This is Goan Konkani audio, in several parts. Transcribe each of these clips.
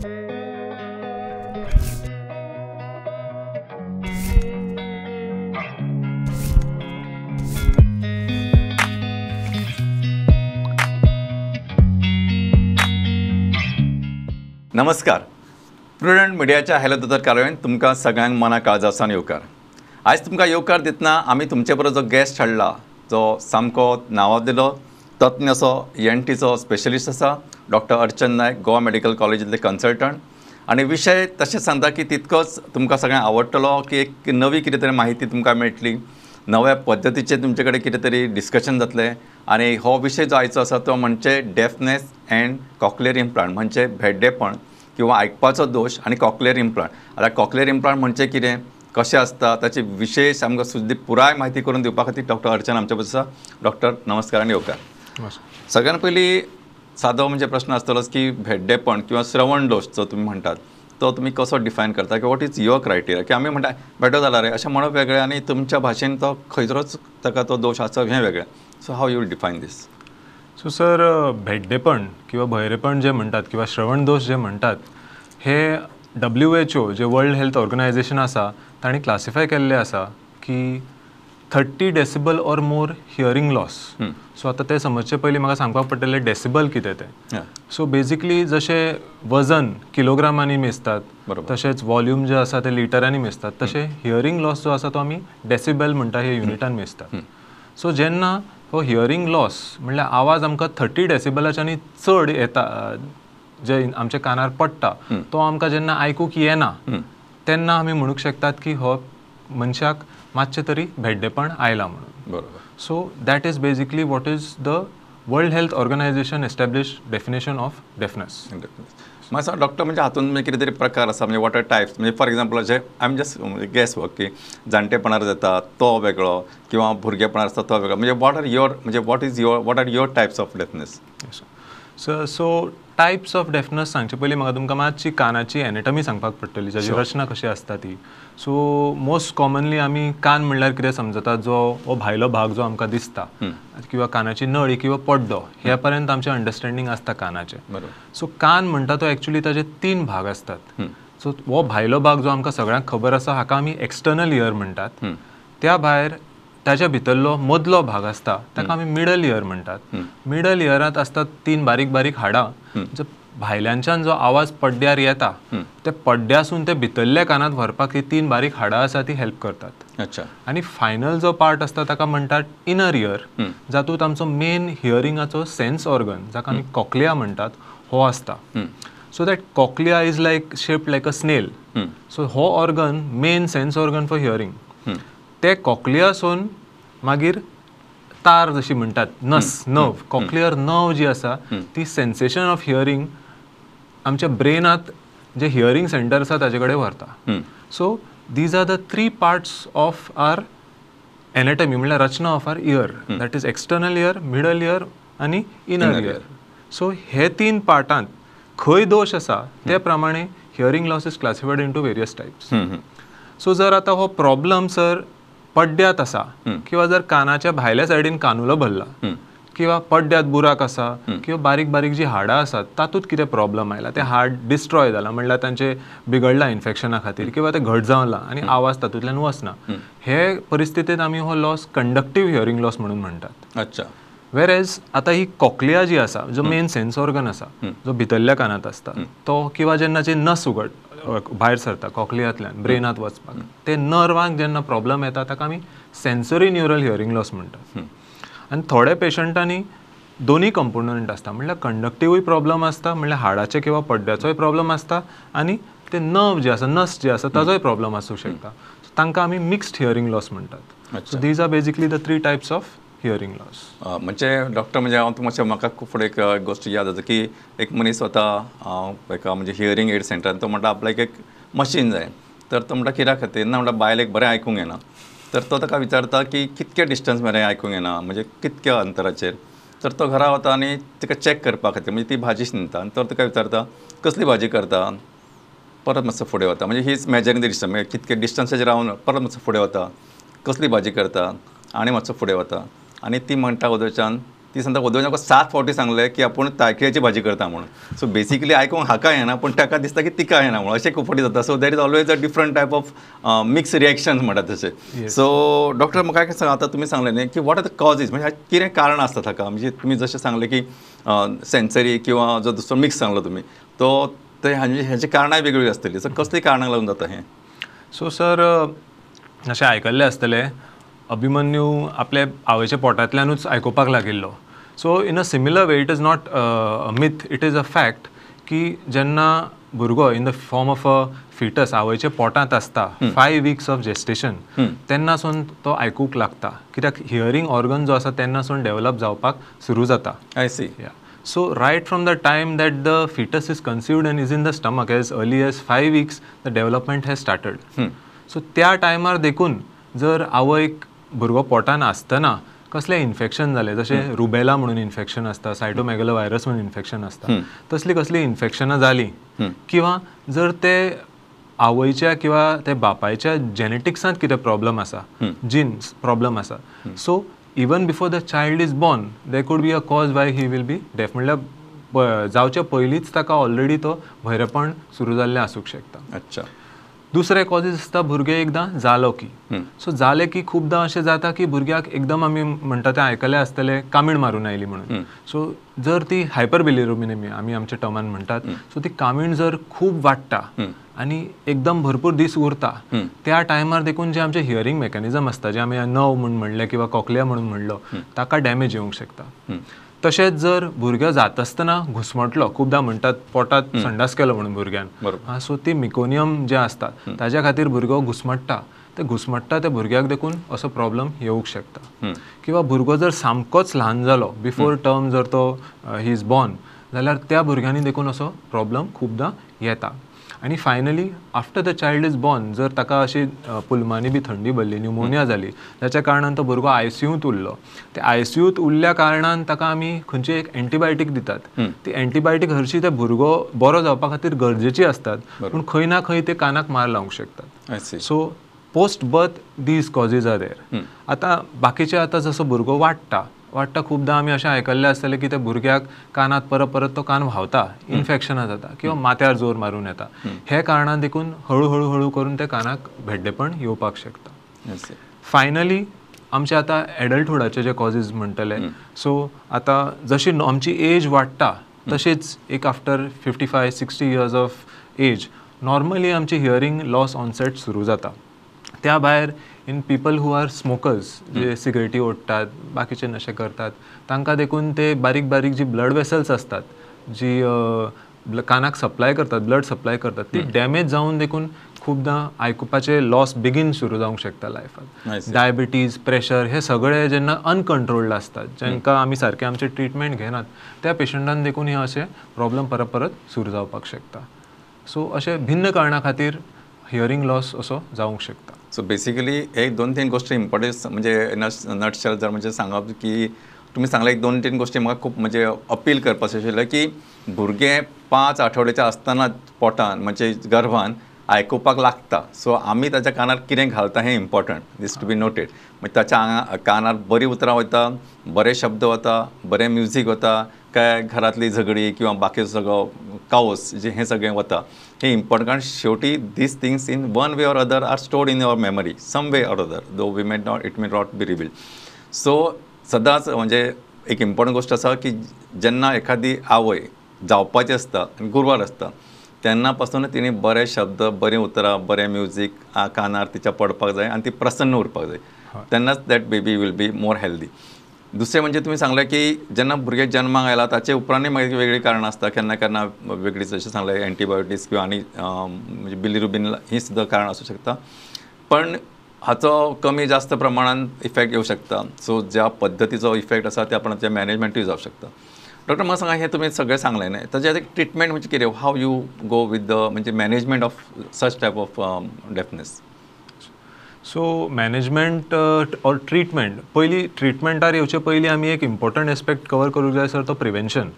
नमस्कार, प्रुडंट मिडियाच्या हॅलो दोतोर कार्यावळीन तुमकां सगळ्यांक मना काळजासान येवकार। आयज तुमकां येवकार दितना आमी तुमचे बरोबर जो गेस्ट हाडला जो सामको नांवाजलेलो तज्ञ असो ENTचो स्पेशलिस्ट आसा, डॉक्टर अर्चन नायक, गोवा मेडिकल कॉलेजींतले कन्सल्टंट। आनी विशय तशें सांगता की तितकोच तुमकां सगळ्यांक आवडटलो की एक नवी कितें तरी म्हायती तुमकां मेळटली, नव्या पद्दतीचें तुमचे कडेन कितें तरी डिस्कशन जातलें। आनी हो विशय जो आयचो आसा तो म्हणजे डेफनेस अँड कॉक्लियर इम्प्लांट, म्हणजे भेड्डेपण किंवा आयकपाचो दोश आनी कॉक्लियर इम्प्लांट। आतां कॉक्लियर इम्प्लांट म्हणजे कितें, कशें आसता, ताची विशेष आमकां सुद्दां पुराय म्हायती करून दिवपा खातीर डॉक्टर अर्चन आमचे बरोबर आसा। डॉक्टर नमस्कार आनी येवकार। सगळ्यान पयलीं सादो म्हणजे प्रश्न आसतलोच की भेड्डेपण किंवा श्रवण दोश जो तुमी म्हणटात तो तुमी कसो डिफायन करता, की what is your criteria? की आमी म्हणटा भेटो जाला रे अशें म्हणप वेगळें आनी तुमच्या भाशेन तो खंयसरोच ताका तो दोश आसप हें वेगळें। So how you will define this? So sir, भेड्डेपण किंवा भैरेपण जे म्हणटात किंवा श्रवण दोश जे म्हणटात हे WHO जे वर्ल्ड हेल्थ ऑर्गनायझेशन आसा तांणी क्लासिफाय केल्ले आसा की 30 decibel or more hearing loss. So आतां तें समजचे पयलीं म्हाका सांगपाक पडटलें डेसिबल कितें तें। सो बेजिकली जशें वजन किलोग्रामांनी मेजतात तशेंच वॉल्यूम जें आसा तें लिटरांनी मेजतात, तशें हियरींग लॉस जो आसा तो आमी डेसिबल म्हणटा हे युनिटान मेजतात। सो जेन्ना हो हियरींग लॉस म्हणल्यार आवाज आमकां 30 डेसिबलाच्यानी चड येता, जे आमच्या कानार पडटा तो आमकां जेन्ना आयकूंक येना तेन्ना आमी म्हणूंक शकतात की हो मनशाक मातशें तरी भेड्डेपण आयलां म्हणून। बरोबर। So that is basically what is the World Health Organization establish definition of deafness. म्हाका सांग डॉक्टर, म्हणजे हातून म्हणजे कितें तरी प्रकार आसा, म्हणजे what are types? म्हणजे फॉर एग्जाम्पल अशें I am just guess work की जाणटेपणार जाता तो वेगळो किंवा भुरगेपणार आसता तो वेगळो, म्हणजे what are your, म्हणजे what is your, what are your types of deafness? So types of deafness सांगचे पयलीं म्हाका तुमकां मातशी कानाची एनाटॉमी सांगपाक पडटली, जाची रचना कशी आसता ती। सो मोस्ट कॉमनली आमी कान म्हणल्यार कितें समजतात, जो हो भायलो भाग जो आमकां दिसता किंवा कानाची नळी किंवा पड्डो, ह्या पर्यंत आमचें अंडरस्टँडींग आसता कानाचें। सो कान म्हणटा तो एक्चुअली ताजे 3 भाग आसतात। सो हो भायलो भाग जो आमकां सगळ्यांक खबर आसा हाका आमी एक्सटर्नल इयर म्हणटात। त्या भायर ताच्या भितरलो मदलो भाग आसता ताका आमी मिडल इयर म्हणटात। मिडल इयरांत आसतात 3 बारीक बारीक हाडां, जो भायल्यानच्यान जो आवाज पड्ड्यार येता ते पड्ड्यासून ते भितरल्या कानांत व्हरपाक ही 3 बारीक हाडां आसा ती हेल्प करतात। अच्छा। आनी फायनल जो पार्ट आसता ताका म्हणटात इनर इयर, जातूंत आमचो मेन हियरिंगाचो सेन्स ऑर्गन जाका आमी कॉक्लिया म्हणटात हो आसता। So that cochlea is like shaped like a snail. So हो organ main sense organ for hearing. ते कॉक्लियासून मागीर तार जशी म्हणटात नस, नर्व, कॉक्लियर नर्व जी आसा ती सेन्सेशन ऑफ हियरींग आमच्या ब्रेनात जे हियरींग सेंटर आसा ताजे कडेन व्हरता। So these are the 3 parts of our anatomy, म्हणल्यार रचना of our ear, that is external ear, middle ear आनी इनर इयर। सो हे 3 पार्टांत खंय दोश आसा ते प्रमाणे hearing loss is classified into various types. So जर आतां हो प्रॉब्लम सर पड्ड्यांत आसा किंवा जर कानाच्या भायल्या सायडीन कानुलो भरला किंवा पड्ड्यांत बुराक आसा किंवा बारीक बारीक जी हाडां आसात तातूंत कितें प्रॉब्लम आयला, ते हाड डिस्ट्रॉय जाला म्हणल्यार तांचे बिगडला इन्फेक्शना खातीर किंवा ते घट जावला आनी आवाज तातूंतल्यान वचना, हे परिस्थितींत आमी हो लॉस कंडक्टीव हियरींग लॉस म्हणून म्हणटात। अच्छा। वेर एज आतां ही कॉक्लिया जी आसा जो मेन सेन्स ऑर्गन आसा जो भितरल्या कानांत आसता तो, किंवा जेन्ना जे नस उगड भायर सरता कॉक्लियांतल्यान ब्रेनांत वचपाक, ते नर्वांक जेन्ना प्रॉब्लम येता ताका आमी सेन्सरी न्युरल हियरींग लॉस म्हणटात। आनी थोड्या पेशंटांनी दोनूय कंपोनंट आसता, म्हणल्यार कंडक्टिवूय प्रॉब्लम आसता, म्हणल्यार हाडाचे किंवा पड्ड्याचोय प्रॉब्लम आसता आनी ते नर्व जे आसा, नस जे आसा ताजोय प्रॉब्लम आसूंक शकता। तांकां आमी मिक्स्ड हियरींग लॉस म्हणटात। So these are basically the 3 types of hearing loss. म्हणजे डॉक्टर, म्हणजे हांव तुमचे म्हाका खूब फुडें एक गोश्ट याद जाता की एक मनीस वता एका म्हणजे हियरींग एड सेंटरान, तो म्हणटा आपल्याक एक मशीन जाय, तर तो म्हणटा कित्या खातीर ना, म्हणटा बायलेक बरें आयकूंक येना, तर तो ताका विचारता की कितके डिस्टन्स मेरेन आयकूंक येना, म्हणजे कितक्या अंतराचेर, तर तो घरा वता आनी तिका चॅक करपा खातीर म्हणजे ती भाजी शिंदता आनी तो तिका विचारता कसली भाजी करता, परत मातसो फुडें वता, म्हणजे हीच मेजरींग the distance, म्हणजे कितके डिस्टन्साचेर रावन परत मातसो फुडें वता, कसली भाजी करता आनी मातसो फुडें वता, आनी ती म्हणटा वदोच्यान ती सांगता वदोळ म्हाका 7 फावटी सांगलें की आपूण तायकिळ्याची भाजी करता म्हणून. सो बेसिकली आयकूंक हाका येना पूण ताका दिसता की तिका येना म्हणून, अशें खूब फावटी जाता. So there is always a different type of mix reactions म्हणटात तशें. सो डॉक्टर म्हाका एक सांगा, आतां तुमी सांगलें न्ही की what are the causes, म्हणजे कितें कारण आसता ताका, म्हणजे तुमी जशें सांगलें की सेन्सरी किंवा जो दुसरो मिक्स सांगलो तुमी तो ते हांची कारणां वेगवेगळीं आसतलीं, सो कसलीं कारणां लागून जाता हें? सो सर अशें आयकल्लें आसतलें, अभिमन्यू आपल्या आवयच्या पोटांतल्यानूच आयकुपाक लागिल्लो. So in a similar way, it is not a myth, it is a fact की जेन्ना भुरगो in the form of a fetus आवयच्या पोटांत आसता 5 वीक्स ऑफ जेस्टेशन, तेन्नासून तो आयकूंक लागता, कित्याक हियरींग ऑर्गन जो आसा तेन्नासून डेवलप जावपाक सुरू जाता. I see. So right from the time that the fetus is conceived and is in the stomach as early as 5 weeks the development has started. So त्या टायमार देखून जर आवयक भुरगो पोटान आसतना कसलें इन्फेक्शन जालें, जशें रुबेला म्हणून इन्फेक्शन आसता, सायटोमेगलो व्हायरस म्हणून इन्फेक्शन आसता, तसलीं कसलीं इन्फेक्शनां जालीं किंवा जर ते आवयच्या किंवा ते बापायच्या जेनेटिक्सांत कितें प्रॉब्लम आसा, जिन्स प्रॉब्लम आसा, so even before the child is born there could be a cause why he will be deaf, म्हणल्यार जावच्या पयलींच ताका ऑलरेडी तो भैरेपण सुरू जाल्लें आसूंक शकता. अच्छा. दुसरे कॉजीज आसता भुरगें एकदां जालो की, सो जालें की खुबदां अशें जाता की भुरग्याक एकदम आमी म्हणटा तें आयकलें आसतलें कामीण मारून आयली म्हणून. सो जर ती हायपर बिलिरुबिनेमिया आमी आमच्या टर्मान म्हणटात, सो ती कामीण जर खूब वाडटा आनी एकदम भरपूर दीस उरता त्या टायमार देखून जे आमचे हियरींग मेकॅनिजम आसता, जे आमी नव म्हूण म्हणलें किंवा कॉकलिया म्हणून म्हणलो, ताका डॅमेज येवंक शकता. तशेंच जर भुरगो जातासतना घुसमटलो, खुबदां म्हणटात पोटांत संडास केलो म्हणून भुरग्यान, सो ती मिकोनियम जें आसता ताज्या खातीर भुरगो घुसमट्टा, ते घुसमट्टा त्या भुरग्याक देखून असो प्रॉब्लम येवंक शकता. किंवा भुरगो जर सामकोच ल्हान जालो, बिफोर टर्म जर तो he is born, जाल्यार त्या भुरग्यांनी देखून असो प्रॉब्लम खुबदां येता. आनी finally after the child is born जर ताका अशी पुलमांनी बी थंडी भरली, न्युमोनिया जाली, जाच्या कारणान तो भुरगो आयसीयूंत उरलो, ते आयसीयूंत उरल्या कारणान ताका आमी खंयची एक एंटीबायोटीक दितात, ती एंटीबायोटीक हरशी ते भुरगो बरो जावपा खातीर गरजेची आसतात, पूण खंय ना खंय ते कानाक मार लावंक शकतात. So post birth these causes are there. आतां बाकीचे आतां जसो भुरगो वाडटा वाडटा खुबदां आमी अशें आयकल्लें आसतलें की त्या भुरग्याक कानांत परत परत तो कान व्हांवता, इन्फेक्शनां जाता किंवा माथ्यार जोर मारून येता, हे कारणान देखून हळू हळू हळू करून त्या कानाक भेड्डेपण येवपाक शकता. फायनली आमचे आतां एडल्टहुडाचे जे कॉजीज म्हणटले, सो आतां जशी आमची एज वाडटा तशेंच एक after 55-60 years of age normally आमची हियरींग लॉस ऑनसेट सुरू जाता. त्या भायर in people who are smokers, जे सिगरेटी ओडटात, बाकीचे नशे करतात, तांकां देखून ते बारीक बारीक जी ब्लड वेसल्स आसतात जी कानाक सप्लाय करतात, ब्लड सप्लाय करतात, ती डॅमेज जावन देखून खुबदां आयकुपाचे लॉस बेगीन सुरू जावंक शकता लायफान. डायबिटीज, प्रेशर हे सगळे जेन्ना अनकंट्रोल्ड आसतात, जांकां आमी सारकें आमचें ट्रिटमेंट घेनात, त्या पेशंटान देखून हे अशे प्रॉब्लम परत परत सुरू जावपाक शकता. सो अशे भिन्न कारणां खातीर हियरींग लॉस असो जावंक शकता. सो बेसिकली एक दोन तीन गोष्टी इम्पॉर्टंट म्हणजे नटशेल जर म्हणजे सांगप की तुमी सांगले एक दोन तीन गोष्टी म्हाका खूब म्हणजे अपील करपाचें आशिल्लें की भुरगें 5 आठवड्याचें आसतना पोटान म्हणजे गर्भान आयकुपाक लागता. सो आमी ताच्या कानार कितें घालता हें important, this to be noted. म्हणजे ताच्या आंगा कानार बरीं उतरां वता, बरे शब्द वता, बरें म्युजीक वता, काय घरांतली झगडी किंवा बाकी सगळो कावस जे हें सगळें वता, हें इम्पॉर्टंट. कारण शेवटी these things in one way or other are stored in your memory some way or other, though we may not, it may not be revealed. So सदांच म्हणजे एक इम्पॉर्टंट गोश्ट आसा की जेन्ना एखादी आवय जावपाची आसता आनी गुरवार आसता तेन्ना पासून तिणें बरे शब्द, बरीं उतरां, बरें म्युजीक कानार तिच्या पडपाक जाय आनी ती प्रसन्न उरपाक जाय, तेन्नाच that baby will be more healthy. दुसरें म्हणजे तुमी सांगलें की जेन्ना भुरगें जन्माक आयला ताचे उपरांतूय मागीर वेगळीं कारणां आसता, केन्ना केन्ना वेगळीं जशें सांगलें एंटीबायोटिक्स किंवा आनी म्हणजे बिलिरुबीन ही सुद्दां कारणां आसूं शकता, पण हाचो कमी जास्त प्रमाणान इफेक्ट येवं शकता. सो ज्या पद्दतीचो इफेक्ट आसा त्या प्रमाणे मॅनेजमेंटूय जावं शकता. डॉक्टर म्हाका सांगा, हें तुमी सगळें सांगलें न्हय, ताजें आतां ट्रिटमेंट म्हणजे कितें, how you go with the म्हणजे management of such type of deafness? So management or treatment, पयलीं ट्रिटमेंटार येवचे पयलीं आमी एक इम्पॉर्टंट एस्पेक्ट कवर करूंक जाय सर, तो प्रिवेन्शन.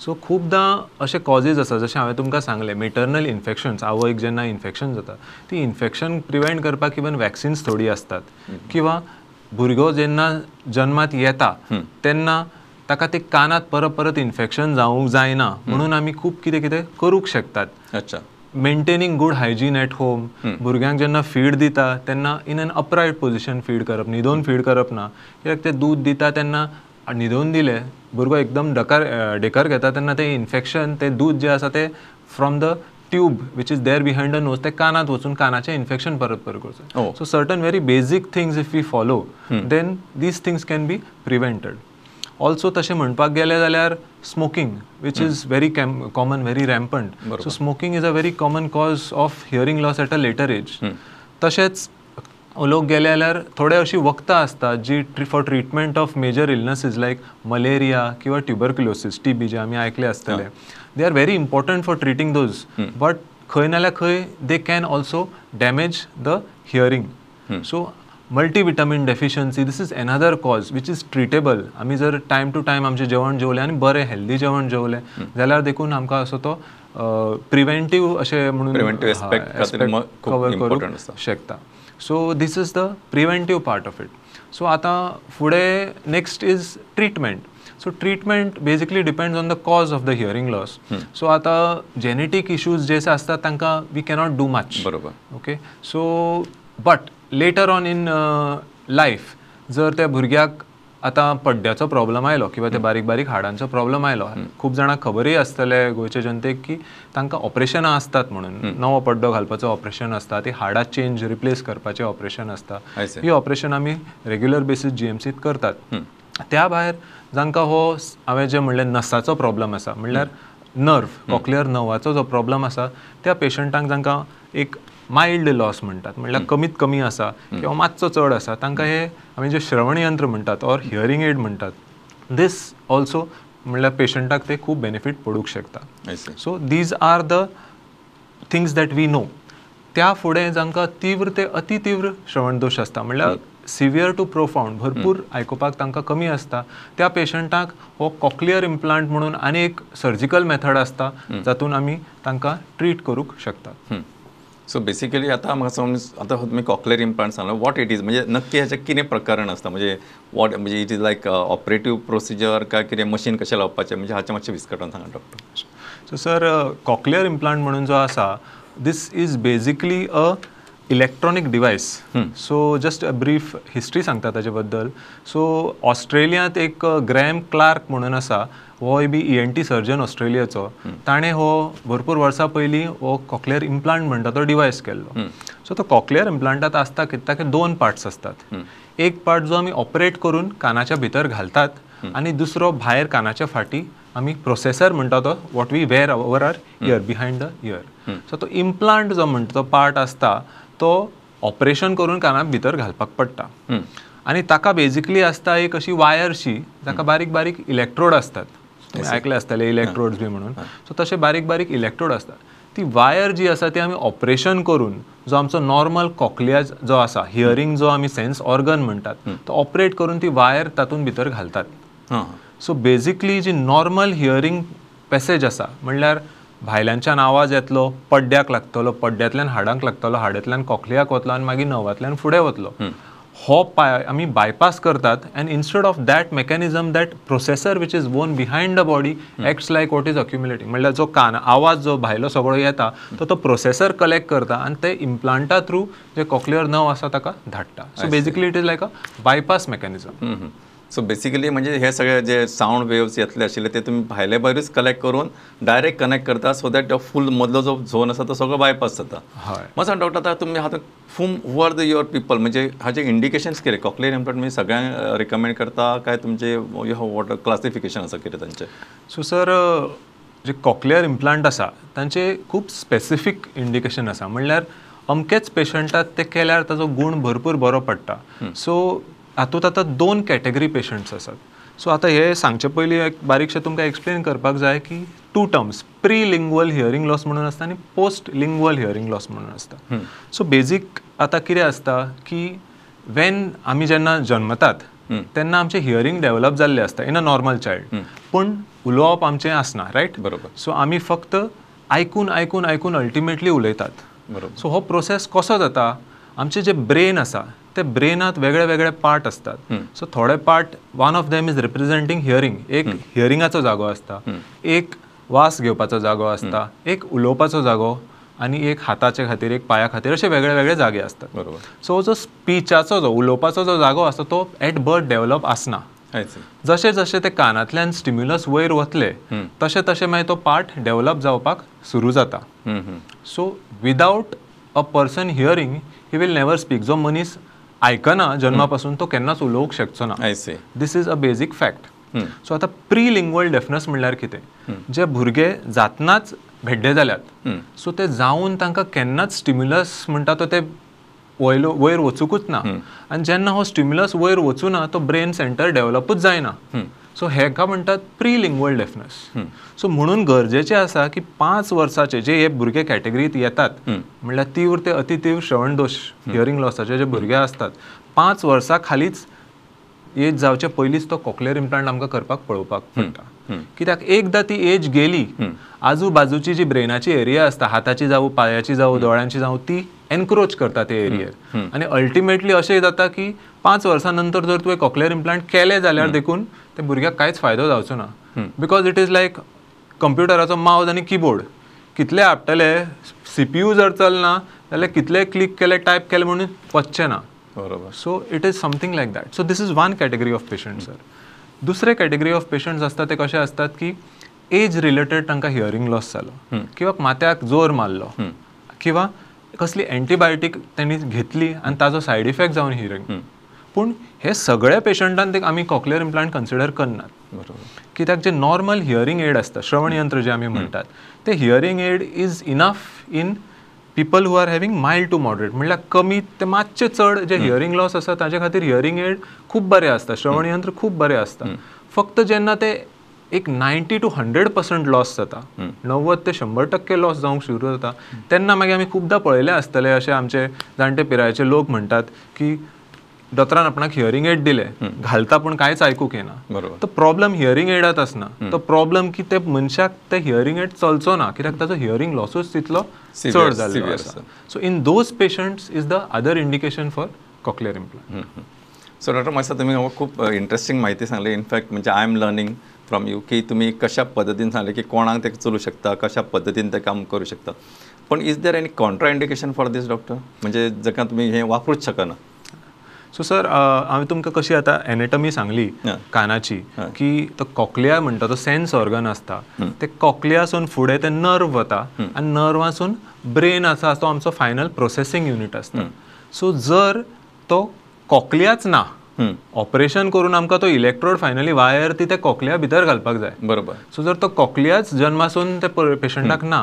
सो खुबदां अशे कॉजीज आसा जशें हांवें तुमकां सांगलें, मेटर्नल इन्फेक्शन्स, आवयक जेन्ना इन्फेक्शन जाता ती इन्फेक्शन प्रिवेंट करपाक इवन वॅक्सिन्स थोडीं आसतात, किंवा भुरगो जेन्ना जन्मात येता तेन्ना ताका ते कानात परत परत इन्फेक्शन जावंक जायना म्हणून आमी खूब कितें कितें करूंक शकतात. अच्छा. Maintaining good hygiene at home, भुरग्यांक जेन्ना फीड दिता तेन्ना in an upright position feed करप, न्हिदोवन फीड करप ना, कित्याक ते दूद दिता तेन्ना न्हिदोवन दिलें भुरगो एकदम डकार डेकर घेता तेन्ना तें इन्फेक्शन तें दूद जें आसा तें from the tube which is there behind the nose ते कानात वचून कानाचें इन्फेक्शन परत परत करचें. So certain very basic things if we follow then these things can be prevented. Also तशें म्हणपाक गेलें जाल्यार smoking which is very common, very rampant. So smoking is a very common cause of hearing loss at a later age. तशेंच उलोवंक गेलें जाल्यार थोडे अशीं वखदां आसतात जी for treatment of major illnesses like malaria किंवा ट्युबरक्युलोसीस, टीबी जे आमी आयकले आसतले, they are very important for treating those, but खंय नाल्यार खंय they can also damage the hearing. So multivitamin deficiency, this is another cause which is treatable. आमी जर टायम टू टायम आमचें जेवण जेवलें आनी बरें हेल्दी जेवण जेवलें जाल्यार देखून आमकां असो तो प्रिवेंटीव अशें म्हणून कवर करूंक शकता. So this is the preventive part of it. So आतां फुडें next is treatment. So treatment basically depends on the cause of the hearing loss. So आतां जेनेटीक इश्यूज जे आसतात तांकां we cannot do much. बरोबर. Okay, so but later on in life जर त्या भुरग्याक आतां पड्ड्याचो प्रॉब्लम आयलो किंवा त्या बारीक बारीक हाडांचो प्रॉब्लम आयलो, खूब जाणांक खबरूय आसतलें गोंयचे जनतेक की तांकां ऑपरेशनां आसतात म्हणून, नवो पड्डो घालपाचो ऑपरेशन आसता, ती हाडां चेंज रिप्लेस करपाचें ऑपरेशन आसता. ही ऑपरेशन आमी रेग्युलर बेसीस जीएमसीत करतात. त्या भायर जांकां हो हांवें जें म्हणलें नसाचो प्रॉब्लम आसा, म्हणल्यार नर्व, कॉक्लियर नर्वाचो जो प्रॉब्लम आसा त्या पेशंटांक जांकां एक मायल्ड लॉस म्हणटात, म्हणल्यार कमीत कमी आसा किंवा मातसो चड आसा, तांकां हे आमी जे श्रवण यंत्र म्हणटात ऑर हियरींग एड म्हणटात, दीस ऑल्सो म्हणल्यार पेशंटाक ते खूब बेनिफीट पडूंक शकता. So these are the things that we know. त्या फुडें जांकां तीव्र ते अति तीव्र श्रवण दोश आसता, म्हणल्यार सिवियर टू प्रोफाउंड, भरपूर आयकुपाक तांकां कमी आसता, त्या पेशंटाक हो कॉक्लियर इम्प्लांट म्हणून आनी एक सर्जिकल मेथड आसता जातून आमी तांकां ट्रीट करूंक शकतात. सो बेसिकली आतां म्हाका समज आतां तुमी कॉक्लियर इम्प्लांट सांगलो, what it is, म्हणजे नक्की हाचें कितें प्रकरण आसता, म्हणजे what म्हणजे it is like operative procedure काय कितें मशीन कशें लावपाचें, म्हणजे हाचें मातशें विस्कटावन सांगा doctor. So sir, cochlear implant म्हणून जो आसा, this is basically a electronic device. So just a brief history सांगता ताजे बद्दल. सो ऑस्ट्रेलियांत एक ग्रॅम क्लार्क म्हणून आसा, होय बी ENT surgeon ऑस्ट्रेलियाचो, ताणें हो भरपूर वर्सां पयलीं हो कॉक्लियर इम्प्लांट म्हणटा तो डिवायस केल्लो. सो तो कॉक्लियर इम्प्लांटांत आसता कितें, ताका दोन पार्ट्स आसतात. एक पार्ट जो आमी ऑपरेट करून कानाच्या भितर घालतात आनी दुसरो भायर कानाच्या फाटी आमी प्रोसेसर म्हणटा तो what we wear over our ear, behind the ear. So तो इम्प्लांट जो म्हणटा तो पार्ट आसता तो ऑपरेशन करून कानात भितर घालपाक पडटा आनी ताका बेजिकली आसता एक अशी वायरशी जाका बारीक बारीक इलेक्ट्रोड आसतात. तुमी आयकले आसतले इलेक्ट्रोड्स बी म्हणून. सो तशे बारीक बारीक इलेक्ट्रोड आसतात. ती वायर जी आसा ती आमी ऑपरेशन करून जो आमचो नॉर्मल कॉक्लिया जो आसा, हियरींग जो आमी सेन्स ऑर्गन म्हणटात, तो ऑपरेट करून ती वायर तातूंत भितर घालतात. सो बेजिकली जी नॉर्मल हियरींग पॅसेज आसा, म्हणल्यार भायल्यानच्यान आवाज येतलो, पड्ड्याक लागतलो, पड्ड्यांतल्यान हाडांक लागतलो, हाडांतल्यान कॉक्लियाक वतलो आनी मागीर नर्वांतल्यान फुडें वतलो, हो पाय आमी बायपास करतात. And instead of that mechanism, that processor which is worn behind the body acts like what is accumulating, म्हणल्यार जो कान आवाज जो भायलो सगळो येता तो तो प्रोसेसर कलेक्ट करता आनी ते इम्प्लांटा थ्रू जे कॉक्लियर नर्व आसा ताका धाडटा. So basically it is like a bypass mechanism. So basically म्हणजे हे सगळे जे सावंड वेव्स येतले आशिल्ले ते तुमी भायले भायरूच कलेक्ट करून डायरेक्ट कनेक्ट करता, सो that फूल मदलो जो झोन आसा तो सगळो बायपास जाता. हय. म्हाका सांग डॉक्टर, आतां तुमी हातूंत फूम who are the your people, म्हणजे हाचे इंडिकेशन्स कितें? कॉक्लियर इम्प्लांट म्हणजे सगळ्यांक रिकमेंड करता काय तुमचे you have what classification आसा कितें तांचें? सो सर, जे कॉक्लियर इम्प्लांट आसा तांचे खूब स्पेसिफीक इंडिकेशन आसा, म्हणल्यार अमकेच पेशंटाक ते केल्यार ताजो गूण भरपूर बरो पडटा. सो हातूंत आतां दोन कॅटेगरी पेशंट्स आसात. सो आतां हे सांगचे पयलीं एक बारीकशें तुमकां एक्सप्लेन करपाक जाय की two terms, pre lingual hearing loss म्हणून आसता आनी पोस्ट लिंग्वल हियरींग लॉस म्हणून आसता. सो बेजीक आतां कितें आसता की वेन आमी जेन्ना जन्मतात तेन्ना आमचें हियरींग डेवलप जाल्लें आसता इन अ नॉर्मल चायल्ड, पूण उलोवप आमचें आसना, रायट? बरोबर. सो आमी फक्त आयकून आयकून आयकून अल्टिमेटली उलयतात. बरोबर. सो हो प्रोसेस कसो जाता, आमचे जे ब्रेन आसा ते ब्रेनात वेगळे वेगळे पार्ट असतात. सो थोडे part, one of them is representing hearing, एक हियरिंगाचो जागो आसता, एक वास घेवपाचो जागो आसता, एक उलोवपाचो जागो आनी एक हाताचे खातीर, एक पांया खातीर, अशे वेगळे वेगळे जागे आसतात. बरोबर. सो जो स्पिचाचो जो उलोवपाचो जो जागो आसता तो एट बर्थ डेव्हलप आसना. जशे जशे ते कानांतल्यान स्टिम्युलस वयर वतले तशे तशे मागीर तो पार्ट डेव्हलप जावपाक सुरू जाता. So without a person hearing he will never speak. जो मनीस आयकना जन्मा पासून तो केन्नाच उलोवंक शकचो ना. This is a basic fact. So आतां प्री लिंग्वल डेफनस म्हणल्यार कितें, जे भुरगे जातनाच भेड्डे जाल्यात, सो ते जावन तांकां केन्नाच स्टिम्युलस म्हणटा तो ते वयर वचुकूच ना, आनी जेन्ना हो स्टिम्युलस वयर वचूना ना तो ब्रेन सेंटर डेव्हलपूच जायना. सो हेका म्हणटात प्री लिंग्वल डेफनस. सो म्हणून गरजेचें आसा की 5 वर्साचे जे हे भुरगे कॅटेगरीत येतात, म्हणल्यार तीव्र ते अतितीव्र श्रवण दोश हियरींग लॉसाचे जे भुरगे आसतात, 5 वर्सां खालीच एज जावचे पयलींच तो कॉक्लियर इम्प्लांट आमकां करपाक पळोवपाक पडटा. कित्याक एकदां ती एज गेली, आजू बाजूची जी ब्रेनाची एरिया आसता, हाताची जावं पांयाची जावं दोळ्यांची जावं, ती एनक्रोच करता ते एरियेर, आनी अल्टिमेटली अशें जाता की 5 वर्सां नंतर जर तुवें कॉक्लियर इम्प्लांट केलें जाल्यार देखून ते भुरग्याक कांयच फायदो जावचो ना. Because it is लायक कंप्युटराचो मावज आनी किबोर्ड, कितले आपटले CPU जर चलना जाल्यार कितले क्लिक केले टायप केले म्हणून वचचें ना. बरोबर. So it is something like that. So this is one category of patient sir. दुसरे कॅटेगरी ऑफ पेशंट्स आसता ते कशे आसतात की एज रिलेटेड तांकां हियरींग लॉस जालो, किंवा माथ्याक जोर मारलो, किंवा कसली एंटीबायोटीक तेणी घेतली आनी ताजो सायड इफेक्ट जावन हियरींग. पूण हे सगळे पेशंटान ते आमी कॉक्लियर इम्प्लांट कन्सिडर करनात. बरोबर. कित्याक जे नॉर्मल हियरींग एड आसता, श्रवण यंत्र जे आमी म्हणटात, ते hearing aid is enough in people who are having mild to moderate, म्हणल्यार कमी ते मातशे चड जे हियरींग लॉस आसा ताजे खातीर हियरींग एड खूब बरें आसता, श्रवण यंत्र खूब बरें आसता. फक्त जेन्ना ते एक 90 to 100% loss जाता, 90 ते 100% लॉस जावंक सुरू जाता, तेन्ना मागीर आमी खुबदां पळयलें आसतलें अशें आमचे जाणटे पिरायेचे लोक म्हणटात की दोतोरान आपणाक हियरींग एड दिले, घालता पूण कांयच आयकूंक येना. तो प्रॉब्लम हियरींग एडात आसना, तो प्रॉब्लम की ते मनशाक ते हियरींग एड चलचो ना, कित्याक ताचो हियरींग लॉसूच तितलो चड जाल्लो आसा. So in those patients is the other indication for cochlear implant. So doctor म्हाका तुमी खूब इंट्रस्टिंग म्हायती सांगली. इनफॅक्ट म्हणजे I am learning from you की तुमी कशा पद्दतीन सांगलें की कोणाक ते चलूं शकता, कशा पद्दतीन ते काम करूं शकता. पण is there any contraindication for this doctor, म्हणजे जाका तुमी हें वापरूच शकना? सो सर, हांवें तुमकां कशी आतां एनेटॉमी सांगली कानाची, की तो कॉक्लिया म्हणटा तो सेन्स ऑर्गन आसता, ते कॉक्लियासून फुडें ते नर्व वता आनी नर्वासून ब्रेन आसा तो आमचो फायनल प्रोसेसींग युनीट आसता. सो जर तो कॉक्लियाच ना, ऑपरेशन करून आमकां तो इलेक्ट्रोड फायनली वायर ती त्या कॉक्लिया भितर घालपाक जाय. बरोबर. सो जर तो कॉक्लियाच जन्मासून ते पेशंटाक ना,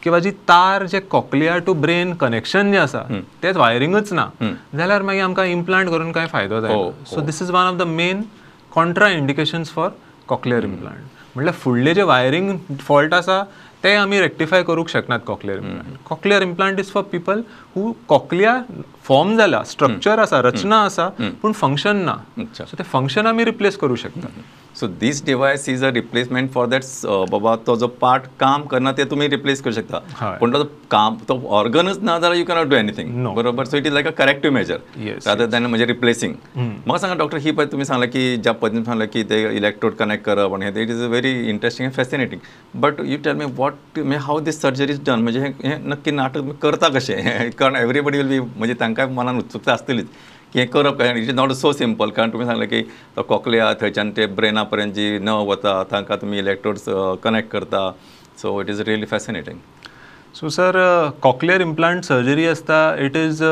किंवा जी तार जे कॉक्लिया टू ब्रेन कनेक्शन जे आसा तेच वायरिंगूच ना, जाल्यार मागीर आमकां इम्प्लांट करून कांय फायदो जायना. So this is one of the main contraindications for cochlear implant. म्हणल्यार फुडले जे वायरींग फॉल्ट आसा ते आमी रेक्टिफाय करूंक शकनात cochlear implant. Cochlear implant is for people who cochlea form जाला, स्ट्रक्चर आसा, रचना आसा, पूण फंक्शन ना. सो ते फंक्शन आमी रिप्लेस करूं शकता. So this device is a replacement for that, बाबा तो जो पार्ट काम करना ते तुमी रिप्लेस करू शकता, पूण तो काम तो ऑर्गनच ना जाल्यार you cannot do anything. बरोबर. So it is like a corrective measure rather than म्हणजे रिप्लेसिंग. म्हाका सांगा डॉक्टर, ही पळय तुमी सांगलें की ज्या पद्दतीन सांगलें की ते इलेक्ट्रोड कनेक्ट करप आनी it is a very interesting and fascinating, but you tell me what how this surgery is done, म्हणजे हें नक्की नाटक तुमी करता कशें? कारण एवरीबडी will be म्हणजे तांकां मनान उत्सुकता आसतलीच की हें करप काय. It is not so simple, कारण तुमी सांगलें की तो कॉक्लिया थंयच्यान ते ब्रेना पर्यंत जी नर्व वता तांकां तुमी इलेक्ट्रोड्स कनेक्ट करता. So it is really fascinating. So sir, cochlear implant surgery आसता, it is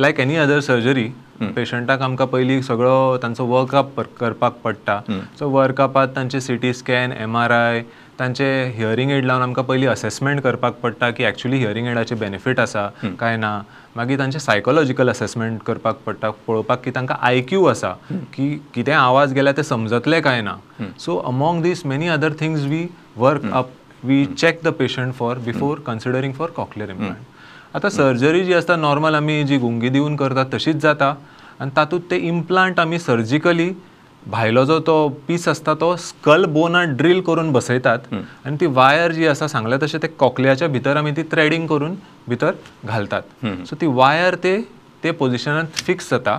like any other surgery. पेशंटाक आमकां पयलीं सगळो तांचो वर्कअप करपाक पडटा. सो वर्कअपात तांचे CT scan, MRI, तांचे हियरींग एड लावन आमकां पयलीं असेसमेंट करपाक पडटा की एक्चुअली हियरींग एडाचे बेनिफीट आसा काय ना. मागीर तांचे सायकोलॉजिकल असेसमेंट करपाक पडटा, पळोवपाक की तांकां IQ आसा की कितें आवाज गेल्यार ते समजतले काय ना. So among these many other things we work up, we check the patient for before considering for cochlear implant. आतां सर्जरी जी आसता नॉर्मल आमी जी गुंगी दिवन करतात तशीच जाता, आनी तातूंत ते इम्प्लांट आमी सर्जिकली भायलो जो तो पीस आसता तो स्कल बोनात ड्रील करून बसयतात आनी ती वायर जी आसा सांगल्या तशें ते कॉक्लियाच्या भितर आमी ती थ्रेडींग करून भितर घालतात. सो ती वायर ते ते पोजिशनात फिक्स जाता.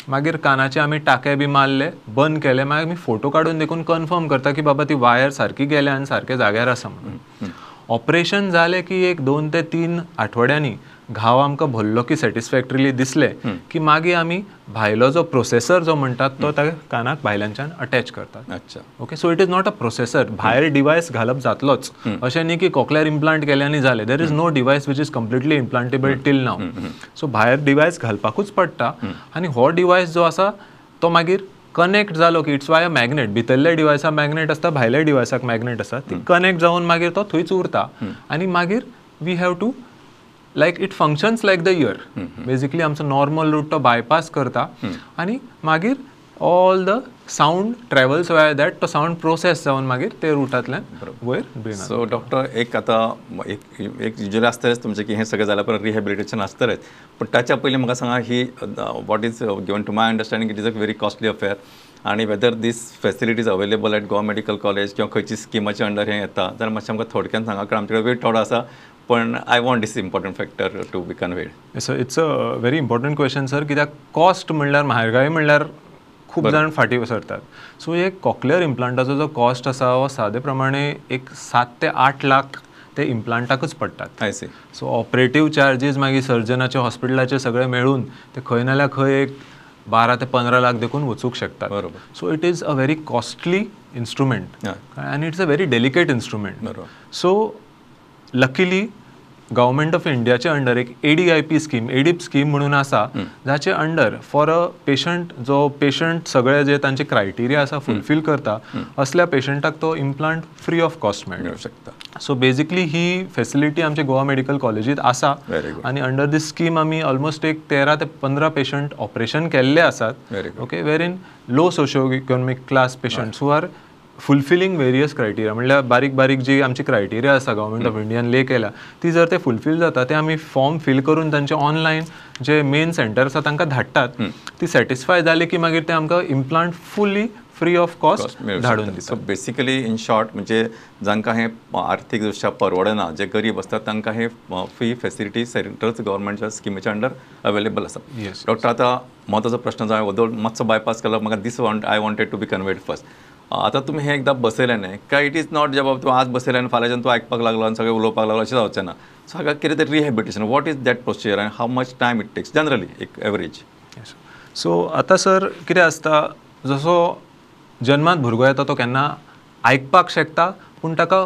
मागीर कानाचे आमी टाके बी मारले, बंद केले, मागीर आमी फोटो काडून देखून कन्फर्म करता की बाबा ती वायर सारकी गेल्या आनी सारके जाग्यार आसा म्हणून. ऑपरेशन जालें की एक 2 ते 3 आठवड्यांनी घाव आमकां भरलो की सॅटिस्फॅक्टरीली दिसलें की मागीर आमी भायलो जो प्रोसेसर जो म्हणटात तो त्या कानाक भायल्यानच्यान अटॅच करतात. अच्छा, okay. So it is not a processor. भायर डिवायस घालप जातलोच अशें न्ही की कॉकलियर इम्प्लांट केलें आनी जालें. There is no device which is completely implantable till now. So भायर डिवायस घालपाकूच पडटा आनी हो डिवायस जो आसा तो मागीर कनेक्ट जालो की it's why a magnet. भितरल्या डिवायसाक मॅग्नेट आसता, भायल्या डिवायसाक मॅग्नेट आसता, ती कनेक्ट जावन मागीर तो थंयच उरता आनी मागीर we have to like it functions like the ear. Basically आमचो नॉर्मल रूट तो बायपास करता आनी मागीर all the sound travels via that, तो सावंड प्रोसेस जावन मागीर ते रुटांतल्यान वयर ब्रेनान. सो डॉक्टर, एक आतां एक युजली आसतलेंच तुमचें की हें सगळें जाल्या परत रिहेबिलिटेशन आसतलेंच, पूण ताच्या पयलीं म्हाका सांगा ही what is given to my understanding it is a very costly affair आनी whether this facilities available at Goa medical college किंवा खंयची स्किमाच्या अंडर हें येता जाल्यार मातशें आमकां थोडक्यान सांगा, कारण आमचे कडेन वेळ थोडो आसा, पण I want this important factor to be conveyed. So it's a very important question sir, कित्याक कॉस्ट म्हणल्यार म्हारगाय म्हणल्यार खूब जाण फाटीं सरतात. सो एक कॉकलियर इम्प्लांटाचो जो कॉस्ट आसा हो सादे प्रमाणे एक 7 ते 8 लाख ते इम्प्लांटाकच पडटात. I see. So operative charges मागीर सर्जनाचे हॉस्पिटलाचे सगळे मेळून ते खंय नाल्यार खंय एक 12 ते 15 लाख देखून वचूंक शकतात. बरोबर. So it is a very costly instrument आनी it's a very delicate instrument. बरोबर. सो लकीली गव्हर्मेंट ऑफ इंडियाचे अंडर एक ADIP scheme, एडीप स्कीम म्हणून आसा, जाचे अंडर फॉर अ पेशंट, जो पेशंट सगळे जे तांचे क्रायटेरिया आसा फुलफील करता असल्या पेशंटाक तो इम्प्लांट फ्री ऑफ कॉस्ट मेळूंक शकता. सो बेजिकली ही फेसिलिटी आमच्या गोवा मेडिकल कॉलेजीत आसा आनी अंडर दीस स्कीम आमी ऑलमोस्ट एक 13 ते 15 पेशंट ऑपरेशन केल्ले आसात. Okay, wherein low socio economic class patients who are fulfilling various criteria, म्हणल्यार बारीक बारीक जी आमची क्रायटेरिया आसा गव्हर्मेंट ऑफ इंडियान ले केल्या ती जर ते फुलफील जाता ते आमी फॉर्म फील करून तांचे ऑनलायन जे मेन सेंटर आसा तांकां धाडटात. ती सॅटिस्फाय जाली की मागीर ते आमकां implant fully free of cost धाडून दितात. सो बेसिकली इन शॉर्ट म्हणजे जांकां हें आर्थीक दृश्ट्या परवडना, जे गरीब आसतात तांकां हे फ्री फेसिलिटी सेंटर्स गव्हर्मेंटच्या स्किमीच्या अंडर अवेलेबल आसा. डॉक्टर, आतां म्हत्वाचो प्रश्न जो हांवें मातसो बायपास केलो, म्हाका this I wanted to be conveyed first. आतां तुमी हें एकदां बसयलें न्ही काय it is not जे बाबा तूं आज बसयलें आनी फाल्यांच्यान तूं आयकपाक लागलो आनी सगळें उलोवपाक लागलो अशें जावचें ना. सो हाका कितें तरी rehabilitation, what is that procedure आनी how much time it takes generally एक एवरेज? सो आतां सर कितें आसता, जसो जन्मात भुरगो येता तो केन्ना आयकपाक शकता पूण ताका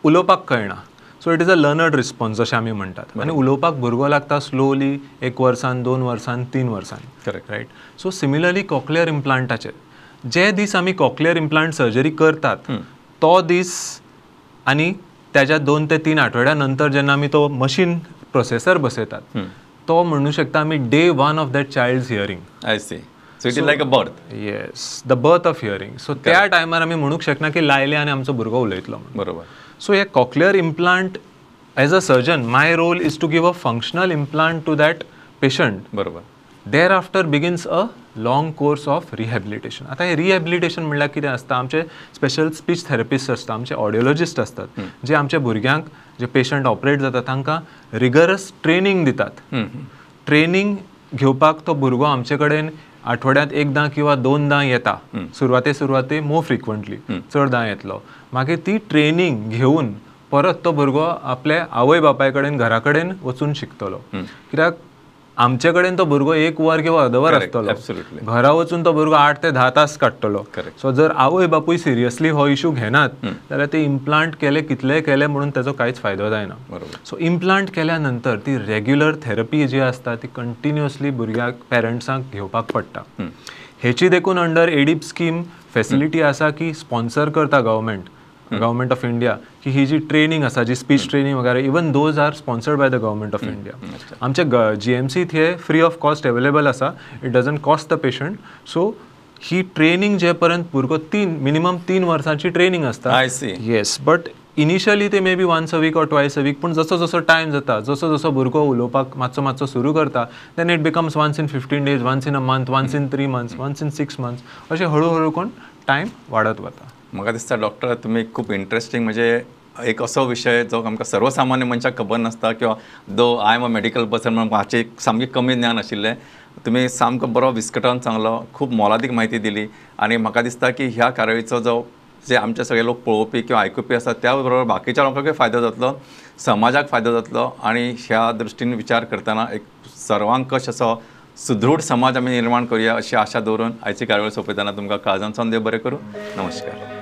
उलोवपाक कळना. So it is a learned response जशें आमी म्हणटात. आनी उलोवपाक भुरगो लागता स्लोली 1 वर्सान, 2 वर्सान, 3 वर्सान. Correct, right. So similarly cochlear इम्प्लांटाचेर जे दीस आमी कॉकलियर इम्प्लांट सर्जरी करतात तो दीस आनी त्याच्या 2 ते 3 आठवड्या नंतर जेन्ना आमी तो मशीन प्रोसेसर बसयतात तो म्हणू शकता आमी day 1 of that child's hearing. I see. So it is like a birth. Yes, the birth of hearing. So त्या टायमार आमी म्हणूंक शकना की लायले आनी आमचो भुरगो उलयतलो म्हणून. बरोबर. सो हे cochlear implant as a surgeon my role is to give a functional implant to that patient. बरोबर. Thereafter begins a long course of rehabilitation. आतां हे रिहॅबिलिटेशन म्हणल्यार कितें आसता, आमचे स्पेशल स्पीच थेरपिस्ट आसता, आमचे ऑडियोलॉजिस्ट आसतात जे आमच्या भुरग्यांक जे पेशंट ऑपरेट जाता तांकां रिगरस ट्रेनींग दितात. ट्रेनींग घेवपाक तो भुरगो आमचे कडेन आठवड्यांत एकदां किंवा 2दां येता. सुरवाते सुरवाते मोर फ्रिक्वंटली चडदां येतलो. मागीर ती ट्रेनींग घेवन परत तो भुरगो आपल्या आवय बापाय कडेन घरा कडेन वचून शिकतलो. कित्याक आमचे कडेन तो भुरगो 1 वर किंवा अर्द वर आसतलो, घरा वचून तो भुरगो 8 ते 10 तास काडटलो. सो जर आवय बापूय सिरियसली हो इशू घेनात जाल्यार ते इम्प्लांट केले कितलेय केले म्हणून ताचो कांयच फायदो जायना. सो इम्प्लांट केल्या नंतर ती रेग्युलर थेरपी जी आसता ती कंटिन्युअसली भुरग्याक पेरंट्सांक घेवपाक पडटा. हेची देखून अंडर एडीप स्कीम फेसिलिटी आसा की स्पॉन्सर करता गव्हर्मेंट ऑफ इंडिया की ही जी ट्रेनिंग आसा, जी स्पीच ट्रेनिंग वगैरे, even those are sponsored by the government of India. आमचे GMC हे फ्री ऑफ कॉस्ट अवेलेबल आसा, it doesn't cost the patient. So he training जे पर्यंत भुरगो मिनिमम 3 वर्सांची ट्रेनिंग आसता. I see. Yes, but initially ते maybe once a week or twice a week, पूण जसो जसो टायम जाता, जसो जसो भुरगो उलोवपाक मातसो मातसो सुरू करता, then it becomes once in 15 days, once in a month, once in 3 months, once in 6 months, अशें हळू हळू कोण टायम वाडत वता. म्हाका दिसता डॉक्टर तुमी खूब इंट्रस्टींग म्हणजे एक असो विशय जो आमकां सर्वसामान्य मनशाक खबर नासता किंवा though I am a medical person म्हणून हाचें सामकें कमी ज्ञान आशिल्लें, तुमी सामको बरो विस्कटावन सांगलो, खूब मोलादीक म्हायती दिली आनी म्हाका दिसता की ह्या कार्यावळीचो जो जे आमचे सगळे लोक पळोवपी किंवा आयकुपी आसात त्या बरोबर बाकीच्या लोकांकूय फायदो जातलो, समाजाक फायदो जातलो आनी ह्या दृश्टीन विचार करतना एक सर्वांकश असो सुदृढ समाज आमी निर्माण करूया अशी आशा दवरून आयची कार्यावळ सोंपयतना तुमकां काळजांतल्यान देव बरें करूं. नमस्कार.